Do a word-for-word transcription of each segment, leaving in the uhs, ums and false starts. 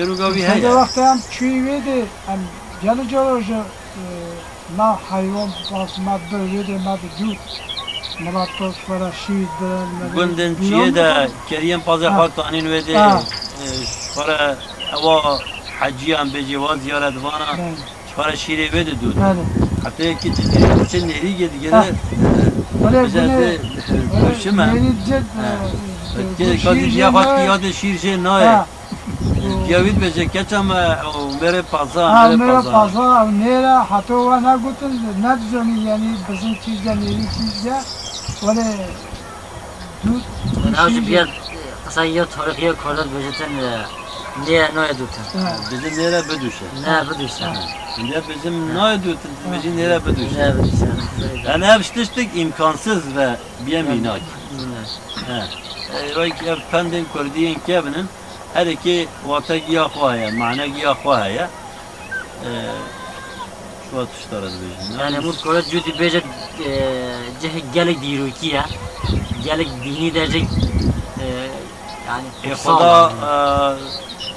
Geroga wî Sende heye. Wextê em çûyî wê de, em gelî caro ji, e, na heywan bas me bir wê de me didût. Milet to ji xwe re şîr dirin, me Gundin bîra çiyê de, keriyên pazê Ha. xwe tanîn wê de, Ha. e, ji xwe re ewa heciyan bêjê wa ziyaret vana, Belê. ji xwe re şîrê wê didût. Belê. Heta yekî çi çi nêrî gê digere, Ha. e, Wele bêje gune, te, wele kuşim e. Nêrî cid, Ha. e, Ke-, gune kadî şîr diya jê xwe naye. Ya de şîr jê naye. Ha. Diya wî dibêje, keça me, ew mêrê paza, Ha, mêrê mêrê paza. Paza, ew nêre, heta we negotin, nedizanî, yanî, bizin çî de, nêrî çî de, wele dût, Min ew jî şîr biyar, qisay ya tarîxiya Kurda dibêjitin, e, nêre nayê dûtin. Ha. Dibêje nêre bidûşe. Ne, bidûşe. Ha. Şimdi ya bizim Ha. nayê dûtin, Ha. dibêje nêre bidûşe. Ne, bidûşe. Yani ev tiştek îmkansız ve biyemînak. Mînak. He. E, wek ev pendên kurdiyên kevin in. Her yekê wategiya xwe heye, manegiya xwe heye. E, şu tişta re dibêjin. Yani, Mûr Kore cûtî bêje, e, cihê gelek dîrokî ye. Gelek dînî dercek, e, yani, Ê kutsal Xweda, yani.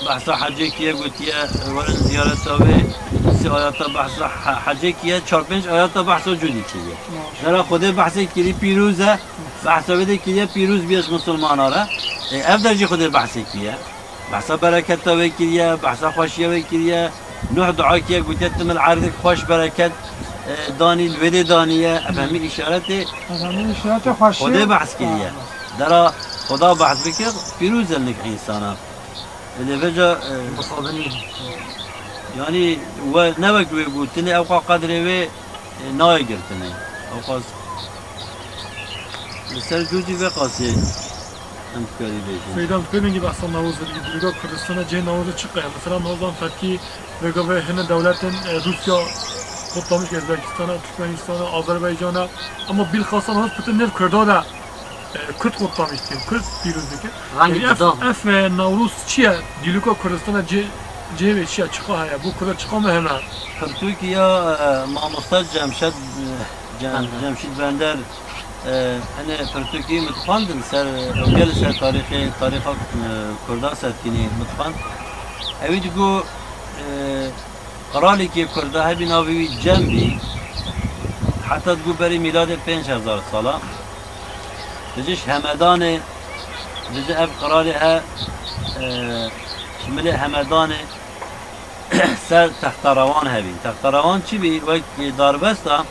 E, behsa hecê kiye gotiye, werin ziyareta wê, sê ayata behsa he-, hecê kiye, çar pênc ayata behsa cûdî kiriye. Maşallah. Dera Xwedê behsê kirî pîroz e, Behsa wê de kiriye, pîroz bîye ji misilmana re. Ê, ev der jî Xwedê behsê kiriye. Behsa bereketa wê kiriye, behsa xweşiya wê kiriye. Nuh dua kiriye, gotiye, "Tu min li erdek xweş bereket, e, danî, li wê de daniye." Ev hemî îşaretê Ev hemî îşaretê xweşiyê. Xwedê behs kiriye. Ha. Dera Xweda behs bike, pîroz e li nik însana. Ê, lê vêca, e, Mixabinî. Yanî we ne wek wê gotinê, ewqa qedrê wê, e, nayê girtinê. Ewqas li ser cûcî vê qasê em dikarî bêjin. Seydan, tu pê dengî behsa Newroz dikî, dîroka Kurdistana cihê Newrozê çi qeye? Mesela Newroz an fevkî vêga vê hine dewletên, e, Rûsya kutlamiş, Ezbekistana, Türkmenistana, Azerbaycana. Ama bilhassa Newroz pitir nêv Kurda de E, Kurd kutlamış dikin, Kurd pîroz dikin. Rengê Yanî ev, dudam. Ev, e, Newroz çi ye? Dîroka Kurdistana cê-, cihê wê çi ye? Çiqa heye? Bo Kurda çiqa mehim e? Pirtûkiya, e, mamosta Cemşed, e, Cem-, Bender. Cemşîd Bender, e, hene pirtûkî min dixwandin ser, e, ew gel ser tarîxê, tarîxa, e, Kurda serkînî min dixwand. Ewî digo, e, Qiralekî Kurda hebî navê wî Cem bî, heta digo berî mîladê pênc hezar sala. Dije ji Hemedanê, dije ev qiralê he, e, ji milê Hemedanê ser Texterewan hebî. Texterewan çi bî? Wek darbesta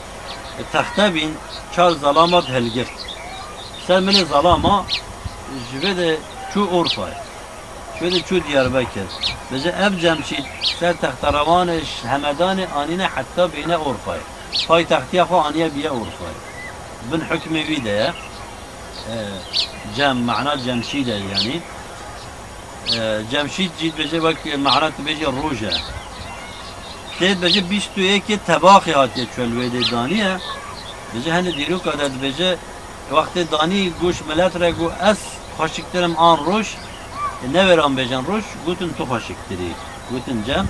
texte bîn, çar zelama hilgirt. Ser milê zelama ji vê de çû Urfayê. Şöyle çû Diyarbekir. Bêje ev Cemşîd ser Texterewanê ji Hemedanê anîne heta bîne Urfayê. Paytextiya xwe aniye biye Urfayê. Bin hukmê wî de ye. E, Cem, mana Cemşîd e yanî. E, Cemşîd jî dibêje wek mana tu bêjî roj e. Tê dibêje bîst û yekê Tebaxê hatiye çû li wê dê daniye. Dibêje hene dîroka de dibêje Wextê danî goş milet re got, "Ez xweşiktir im an roj?" E, ne wêran bêjin roj, gotin, "Tu xweşiktir î." Gotin, "Cem."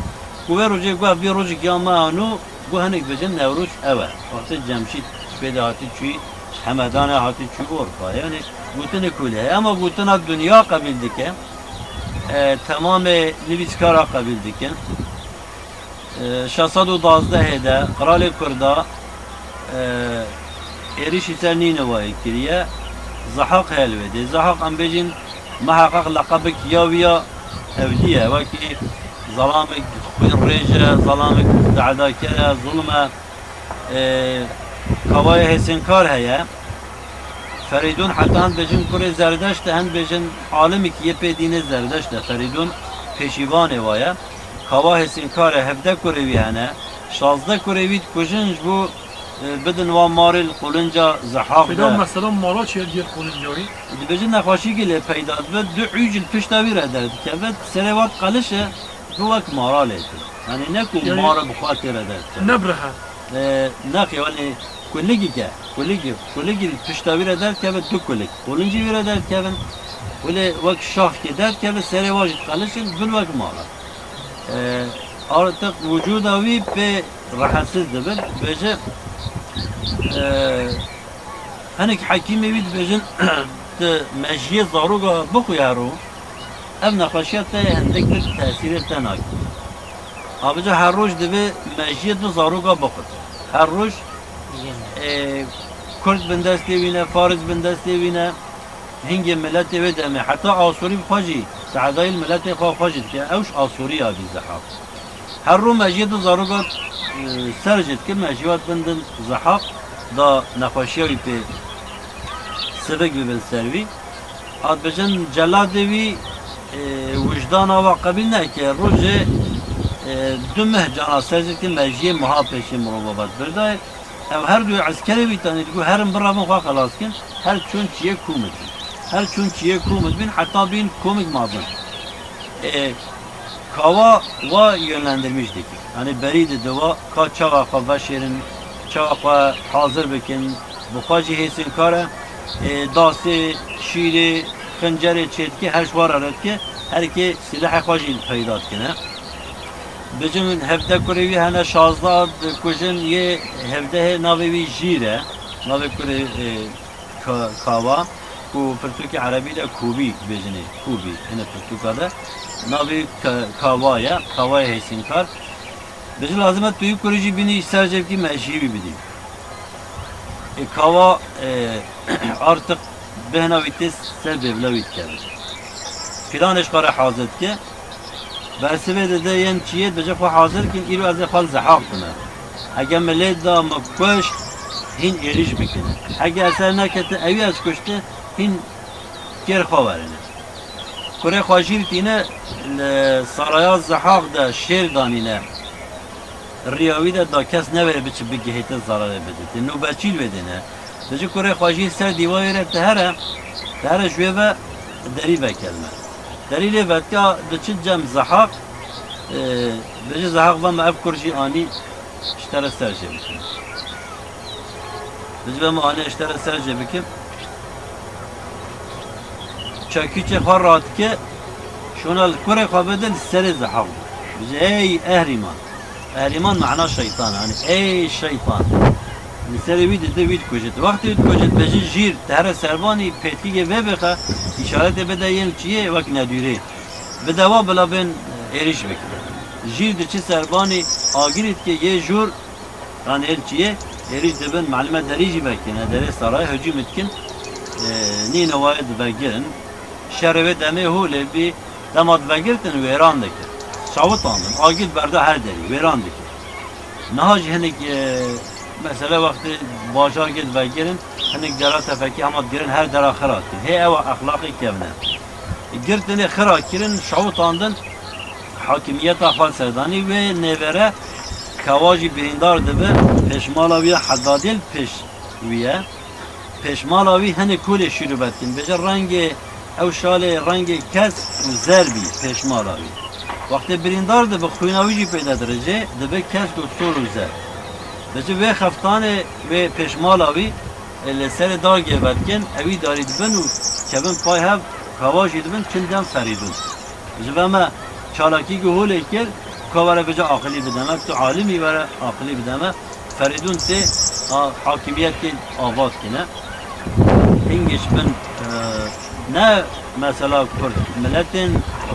Ku wê rojê got, "Ev vî rojek ya me anû," got, "Hinek bêjin Newroz ew e." Wextê Cemşîd ji pê de hatî çûyî, ji Hemedanê hatî çûyî Urfa. Yanî gotinê kulî heye. Ema gotina dinya qebîl dike, e, temamê nivîskara qebîl dikin. E, şeş sed û duwazdehê de qiralê Kurda, e, êrişî ser Nînewayê kiriye. Zehaq heye li wê dê. Zehaq em bêjin miheqeq leqebek ya wî ya ewdî ye. Wekî zelamek xwîn rêj e, zelamek dehedakar e, zulm e. E, Kawayê Hêsênkar heye. Ferîdûn heta hin bêjin kurê Zerdeşt e, hin bêjin alimekî yê pê dînê Zerdeşt e. Ferîdûn pêşîvanê wa ye. Kawa Hêsînkar e, hevdeh kurê wî hene. Şazdeh kurê wî dikujin ji bo, e, bidin wan marê li qulinca Zehaq de. Feda mesela mala çi ye diyet qulinca wî? Dibêjin nexweşîkê lê peyda dibe, du ûcil pişta wî re derdikeve, serê wa diqelişe, bi wek mara lê tê. Yanî ne ku Yani mara bi xwe tê re derdikeve. Nebrihe. E, nexê, wanê kulikî ke, kulikî, kulikî pişta wî re derdikeve du kulik. Qolincî wî re derdikevin, wile wek şaxkê derdikeve, serê wa jî diqelişin, bin wek mala. E, artık vücuda wî pê rahatsiz dibin, bêje, e, hinek hekîmê wî dibêjin, tu mejiyê zaroka bixwî hero, Ev nexweşiya te hindik dir tesîrê te nake. Abica her roj divê mejiyê du zaroka bixwite. Her roj, e, Kurd bindestê wî ne, Faris bindestê wî ne, hingê miletê wê demê. Heta Asorî bi xwe jî, teedayî li miletê xwe xwe jî dike. Ew ji Asorî ya vî zehaf. Her roj mejiyê du zaroka, e, ser jê dike, mejiyê wî bindin zehaf da nexweşiya wî pê sivik bibin ser wî. Ad bijin celadê wî, e, wijdana wa qebîl neke. Rojê, e, du meh cana ser jê dike, mejiyê miha pêşê mirova vat birdaye. Ew her du eskerê wî tenê digo herin birevin xwe xelas kin. Her çûn çiyê kûmit bin. Her çûn çiyê kûmit bin heta bîn kûmik mezin. E, Kawa wa yönlendirmiş dike. Yani berî dide wa ka çawa xwe veşêrin, çawa xwe hazir bikin, bi xwe jî hêsinkar e, e, dasê, şîrê, xincerê çêdike, her ji wa re redike, her kê silahê xwe jî peyda dikine. Bijin hevdeh kurê wî hene, şazdeh dikujin, yê hevdehê navê wî Jîr e, navê kurê, e, Ka-, Kawa, ku pirtûkê erebî de Kûbî dibêjinê, Kûbî, hine pirtûka de. Navê Ka-, Kawa ye, Kawayê hêsînkar. Bijî lazim e tu yî kurê jî bînî ser cevkî mejiyê wî bidî. Ê Kawa, e, artık bêhna wî tê ser bêvla wî dikeve. Planê ji xwe re hazir dike. Bersivê dide yên çiyê dibêje xwe hazir kin, îro ez ê xwe li zehaq bime. Hege min lê da min kuşt, hîn êrîş bikine. Hege ez ser neketin, ewî ez kuşti, hîn kêr xwe werine. Kurê xwe jîr tîne, li saraya zehaq de şêr danîne. Riya wî de da kes newêre biçi bigihête zararê bidite. Nûbeçî li wê dêne. Dibêje kurê xwe jî ser dîwarê re ti here, ti here ji wê ve derî vekelme. Derî lê vetika diçi cem zehaq, e, dibêje zehaq ve me ev kur jî anî ji te re ser jê bikim. Dibêje ve me anî ji te re ser jê bikim. Çekîçê xwe radike, şûna li kurê xwe bide li serê zehaq. Dibêje ey ehrîman. Ehrîman mana şeytan, yani ey şeytan. Li serê wî dide wî dikuje. Wextê wî dikuje dibêje jîr, ti here serbanî pêtkigê vê bixe, îşaretê bide yên çiyê wek nedûrê. Bide wa bila bên êrîş bikin. Jîr diçi serbanî agirî dike yê jûr, yan ên çiyê êrîş dibin, malime derî jî vekine, derê sarayê hicûm dikin, e, nîne wayê divegirin. Şerê wê demê holê bî, dema divegirtin wêran dikir. Çawitandin, agir berda her derî, wêran dikir. Niha jî hinek, e, mesela wextê bajarkê divegirin, hinek dera tefekî hema digirin, her dera xira dikin. Hê ew exlaqê kevne. Girtinê xira kirin, şawitandin, hakimiyeta xwe serdanî wê nêvere Kawa jî birîndar dibe, pêşmala wî ye, Hedadê li pêş wî ye. Pêşmala wî hinek holê şîrove dikin. Bêje rengê ew şalê rengê kesk û zer bî pêşmala wî. Wextê birîndar dibe, xwîna wî jî pê de dirije, dibe kesk û sor û zer. Bêje wê xeftanê wê pêşmala wî, e, li serê dargê vedikin, ewî darî dibin û kevin pay hev, Kawa jî dibin, çin dem Ferîdûn. Ji ve me çalakî ku holê kir, ka were bêje aqilî bide me, tu alimî were aqilî bide me. Ferîdûn tê, a, hakimiyetê ava dikine. Hingê ji bin, e, ne mesela Kurd, miletên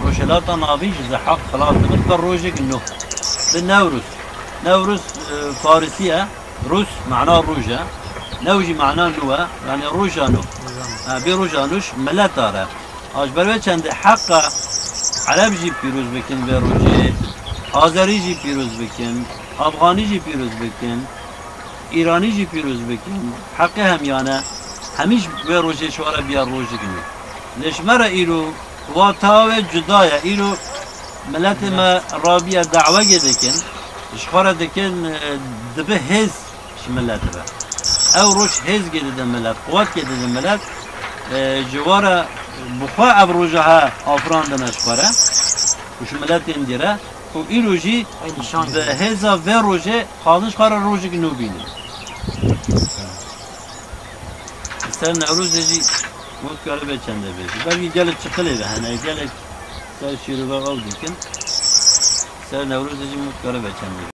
Rojhilata Navîn ji zehaf xilas dibin bi rojek nû. Bi Newrûz. Newrûz, e, Farisî ye, Rûs mana roj e. New jî mana nû e, yani roja nû. Ha, bê roja nû ji mileta re. A ji ber wê çendê heqa Ereb jî pîroz bikin vê rojê, Azerî jî pîroz bikin, Afxanî jî pîroz bikin, Îranî jî pîroz bikin. Heqê hemiyan e. Hemî ji wê rojê ji we re biya rojek nû. Lê ji me re îro wa tawa wê cuda ye. Îro miletê me rabiye dawegê dikin. Ji xwe re dikin, e, dibe hêz ji milet re. Ew roj hêzgê dide milet, quwetkê dide milet. E, ji we re bi xwe ev roja he afirandine ji xwe re û ji miletên dî re. Û îro jî bi hêza vê rojê xwazin ji xwe re rojek nû bînin. Ser Newrozê jî mût kare bê çende bêjî. Belkî gelek çiqilê de hene, gelek ser şîrove ew dikin. Ser Newrozê jî mût kare bê çende